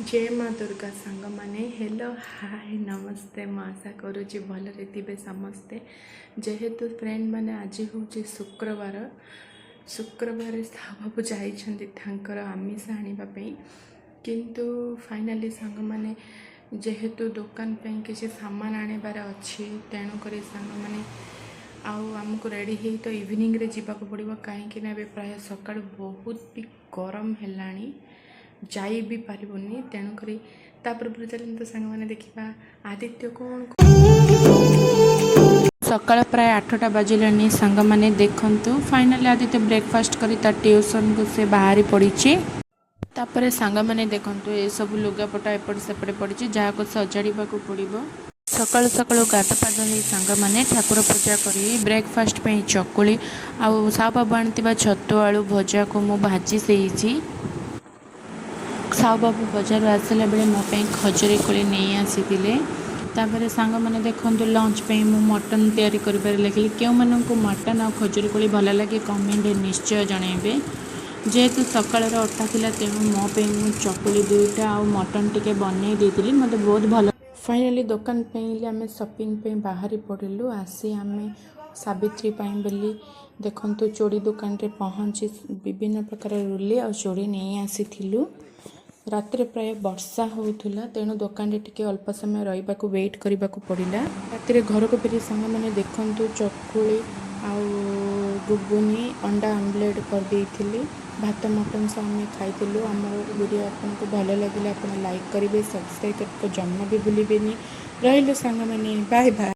ଜୟ ମା ଦୁର୍ଗା ସାଙ୍ଗମାନେ। ହେଲୋ, ହାଏ, ନମସ୍ତେ। ମୁଁ ଆଶା କରୁଛି ଭଲରେ ଥିବେ ସମସ୍ତେ। ଯେହେତୁ ଫ୍ରେଣ୍ଡମାନେ, ଆଜି ହେଉଛି ଶୁକ୍ରବାର। ଶୁକ୍ରବାର ସାହୁବାବୁ ଯାଇଛନ୍ତି ତାଙ୍କର ଆମିଷ ଆଣିବା ପାଇଁ। କିନ୍ତୁ ଫାଇନାଲି ସାଙ୍ଗମାନେ, ଯେହେତୁ ଦୋକାନ ପାଇଁ କିଛି ସାମାନ ଆଣିବାର ଅଛି, ତେଣୁକରି ସାଙ୍ଗମାନେ, ଆଉ ଆମକୁ ରେଡ଼ି ହେଇ ତ ଇଭିନିଂରେ ଯିବାକୁ ପଡ଼ିବ, କାହିଁକି ନା ଏବେ ପ୍ରାୟ ସକାଳୁ ବହୁତ ବି ଗରମ ହେଲାଣି, ଯାଇ ବି ପାରିବୁନି। ତେଣୁକରି ତା ପୂର୍ବରୁ ଚାଲନ୍ତୁ ସାଙ୍ଗମାନେ, ଦେଖିବା ଆଦିତ୍ୟ କ'ଣ। ସକାଳ ପ୍ରାୟ 8ଟା ବାଜିଲାଣି ସାଙ୍ଗମାନେ। ଦେଖନ୍ତୁ, ଫାଇନାଲି ଆଦିତ୍ୟ ବ୍ରେକଫାଷ୍ଟ କରି ତା ଟ୍ୟୁସନକୁ ସେ ବାହାରି ପଡ଼ିଛି। ତାପରେ ସାଙ୍ଗମାନେ ଦେଖନ୍ତୁ, ଏସବୁ ଲୁଗାପଟା ଏପଟ ସେପଟେ ପଡ଼ିଛି, ଯାହାକୁ ସଜାଡ଼ିବାକୁ ପଡ଼ିବ। ସକାଳୁ ସକାଳୁ ଗାଧ ପାଧ ହେଇ ସାଙ୍ଗମାନେ, ଠାକୁର ପୂଜା କରି ବ୍ରେକଫାଷ୍ଟ ପାଇଁ ଚକୁଳି ଆଉ ସାହୁବାବୁ ଆଣିଥିବା ଛତୁ ଆଳୁ ଭଜାକୁ ମୁଁ ଭାଜି ଦେଇଛି। ସାହୁବାବୁ ବଜାରରୁ ଆସିଲା ବେଳେ ମୋ ପାଇଁ ଖଜୁରୀ କୋଳି ନେଇ ଆସିଥିଲେ। ତାପରେ ସାଙ୍ଗମାନେ ଦେଖନ୍ତୁ, ଲଞ୍ଚ ପାଇଁ ମୁଁ ମଟନ୍ ତିଆରି କରିବାରେ ଲାଗିଲି। କେଉଁମାନଙ୍କୁ ମଟନ୍ ଆଉ ଖଜୁରୀ କୋଳି ଭଲ ଲାଗେ, କମେଣ୍ଟରେ ନିଶ୍ଚୟ ଜଣାଇବେ। ଯେହେତୁ ସକାଳର ଅଟା ଥିଲା, ତେଣୁ ମୋ ପାଇଁ ମୁଁ ଚକୁଳି ଦୁଇଟା ଆଉ ମଟନ୍ ଟିକେ ବନେଇ ଦେଇଥିଲି। ମୋତେ ବହୁତ ଭଲ। ଫାଇନାଲି ଦୋକାନ ପାଇଁ ଆମେ ସପିଂ ପାଇଁ ବାହାରି ପଡ଼ିଲୁ। ଆସି ଆମେ ସାବିତ୍ରୀ ପାଇଁ ବୋଲି ଦେଖନ୍ତୁ, ଚୁଡ଼ି ଦୋକାନରେ ପହଞ୍ଚି ବିଭିନ୍ନ ପ୍ରକାର ରୁଲି ଆଉ ଚୁଡ଼ି ନେଇ ଆସିଥିଲୁ। ରାତିରେ ପ୍ରାୟ ବର୍ଷା ହେଉଥିଲା, ତେଣୁ ଦୋକାନରେ ଟିକେ ଅଳ୍ପ ସମୟ ରହିବାକୁ, ୱେଟ୍ କରିବାକୁ ପଡ଼ିଲା। ରାତିରେ ଘରକୁ ଫେରି ସାଙ୍ଗମାନେ ଦେଖନ୍ତୁ, ଚକୁଳି ଆଉ ଗୁଗୁନି, ଅଣ୍ଡା ଆମଲେଟ୍ କରିଦେଇଥିଲି। ଭାତ ମଟନ୍ ସହ ଆମେ ଖାଇଥିଲୁ। ଆମର ଭିଡ଼ିଓ ଆପଣଙ୍କୁ ଭଲ ଲାଗିଲେ ଆପଣ ଲାଇକ୍ କରିବେ, ସବସ୍କ୍ରାଇବ୍ କରିବାକୁ ଜମା ବି ଭୁଲିବେନି। ରହିଲୁ ସାଙ୍ଗମାନେ, ବାଏ ବାଏ।